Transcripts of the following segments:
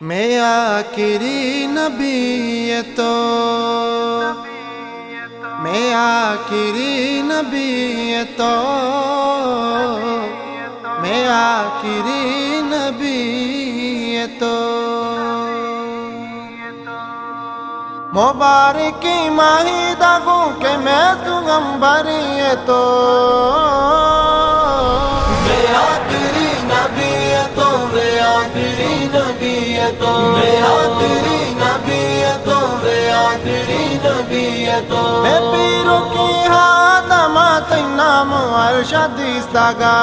مئے آخری نبی ئے تو، مئے آخری نبی ئے تو، مئے آخری نبی ئے تو۔ مبارکیں ماہی دا گوں کہ مئے پیغمبری ئے تو۔ مئے آخری نبی ئے تو، مئے آخری نبی ئے تو، مئے آخری نبی ئے تو، مئے آخری نبی ئے تو۔ مئے پیرکیں آدم ءَ تئی نام عرش ءَ دیستگ ءَ۔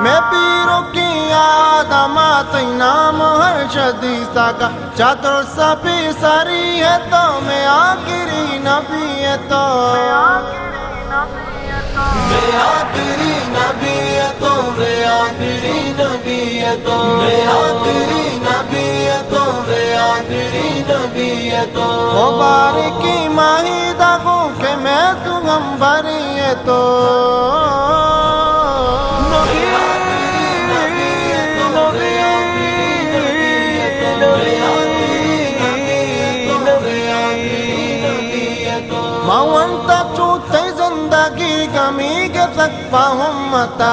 مئے پیرکیں آدم ءَ تئی نام عرش ءَ دیستگ ءَ۔ چتر سپی سری ئے تو، مئے آخری نبی ئے تو۔ مئے آخری نبی ئے تو، مئے آخری نبی ئے تو، مئے آخری نبی ئے تو، مئے آخری نبی ئے تو۔ مبارکیں ماہی دا گوں کہ مئے پیغمبری ئے تو۔ نبی، نبی، نبی، نبی۔ ما ونت چو تئی زندگی گمی گسک پہ امت ءَ۔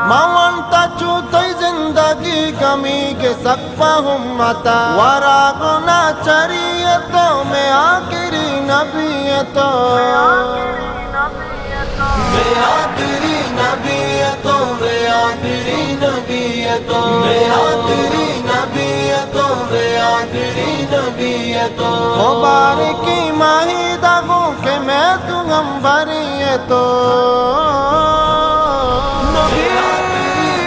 ما ونت چو تئی زندگی گمی گسک پہ امت ءَ۔ ورا گناہ چری ئے تو، مئے آخری نبی ئے تو۔ مئے آخری نبی ئے تو، مئے آخری نبی ئے تو، مئے آخری نبی ئے تو، مئے آخری نبی ئے تو۔ مبارکیں ماہی دا گوں کہ مئے پیغمبری ئے تو۔ نبی،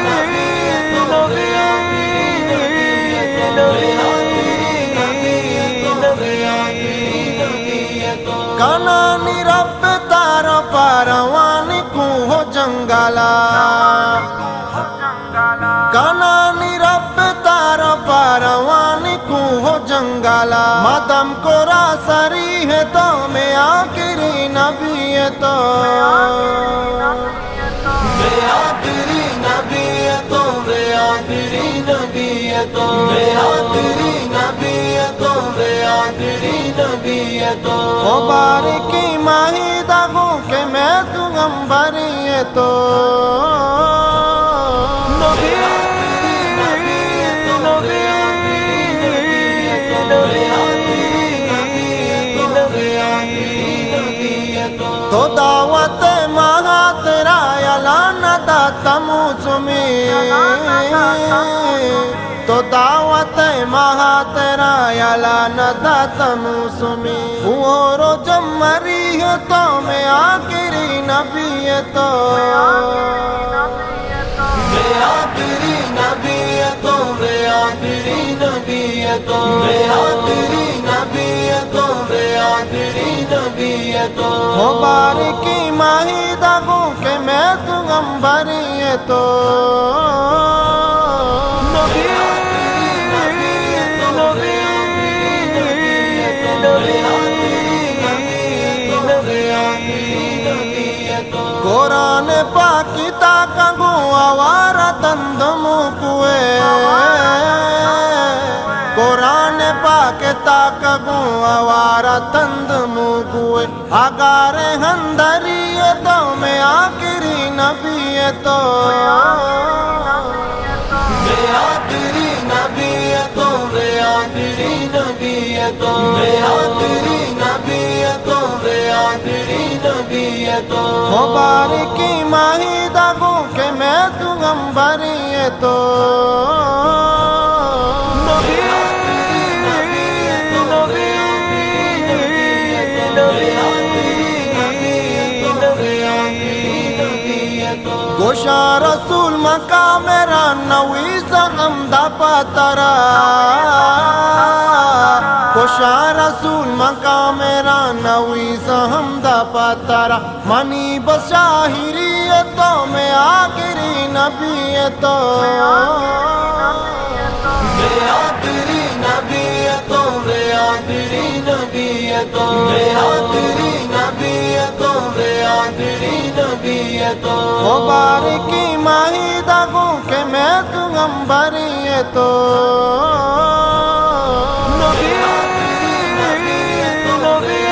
نبی، نبی، نبی۔ کنانی رب تارا پاروانی کوہ و جنگلا۔ کنانی رب تارا پاروانی کوہ و جنگلا۔ مدم کرا سری ئے تو، مئے آخری نبی ئے تو۔ مئے آخری نبی ئے تو، مئے آخری نبی ئے تو، مئے آخری نبی ئے تو، مئے آخری نبی ئے تو۔ مبارکیں ماہی دا گوں کہ مئے پیغمبری ئے تو۔ نبی، نبی، نبی، نبی۔ تو دعوت ماہا ترا یلا نہ دات موسمی۔ تو دعوت ماہا ترا یلا نہ دات موسمی۔ ہور و جمری ئے تو، مئے آخری نبی ئے تو۔ مئے آخری نبی ئے تو، مئے آخری نبی ئے تو، مئے آخری نبی ئے تو، مئے آخری نبی ئے تو۔ مبارکیں ماہی دا گوں کہ مئے پیغمبری ئے تو۔ نبی، نبی، نبی۔ قرآن پاک تاکا گوں آوارا تند موکوئے۔ قرآن پاک تاکا گوں آوارا تند موکوئے۔ اگار ہندری ئے تو، مئے آخری نبی ئے تو۔ مئے آخری نبی ئے تو، مئے آخری نبی ئے تو، مئے آخری نبی ئے تو، مئے آخری نبی ئے تو۔ مبارکیں ماہی دا گوں کہ مئے پیغمبری ئے تو۔ نبی، نبی، نبی۔ گوشاں رسول مقام را نویس ہمدا پترا۔ گوشاں رسول مقام را نویس ہمدا پترا۔ منی بس شاعری ئے تو، مئے آخری نبی ئے تو۔ مئے آخری نبی ئے تو، مئے آخری نبی تو مئے آخری نبی ئے، تو مئے آخری نبی ئے۔ تو مبارکی ماہی دگوں کہ مئے پیغمبری ئے تو۔ نبی، نبی، نبی، نبی۔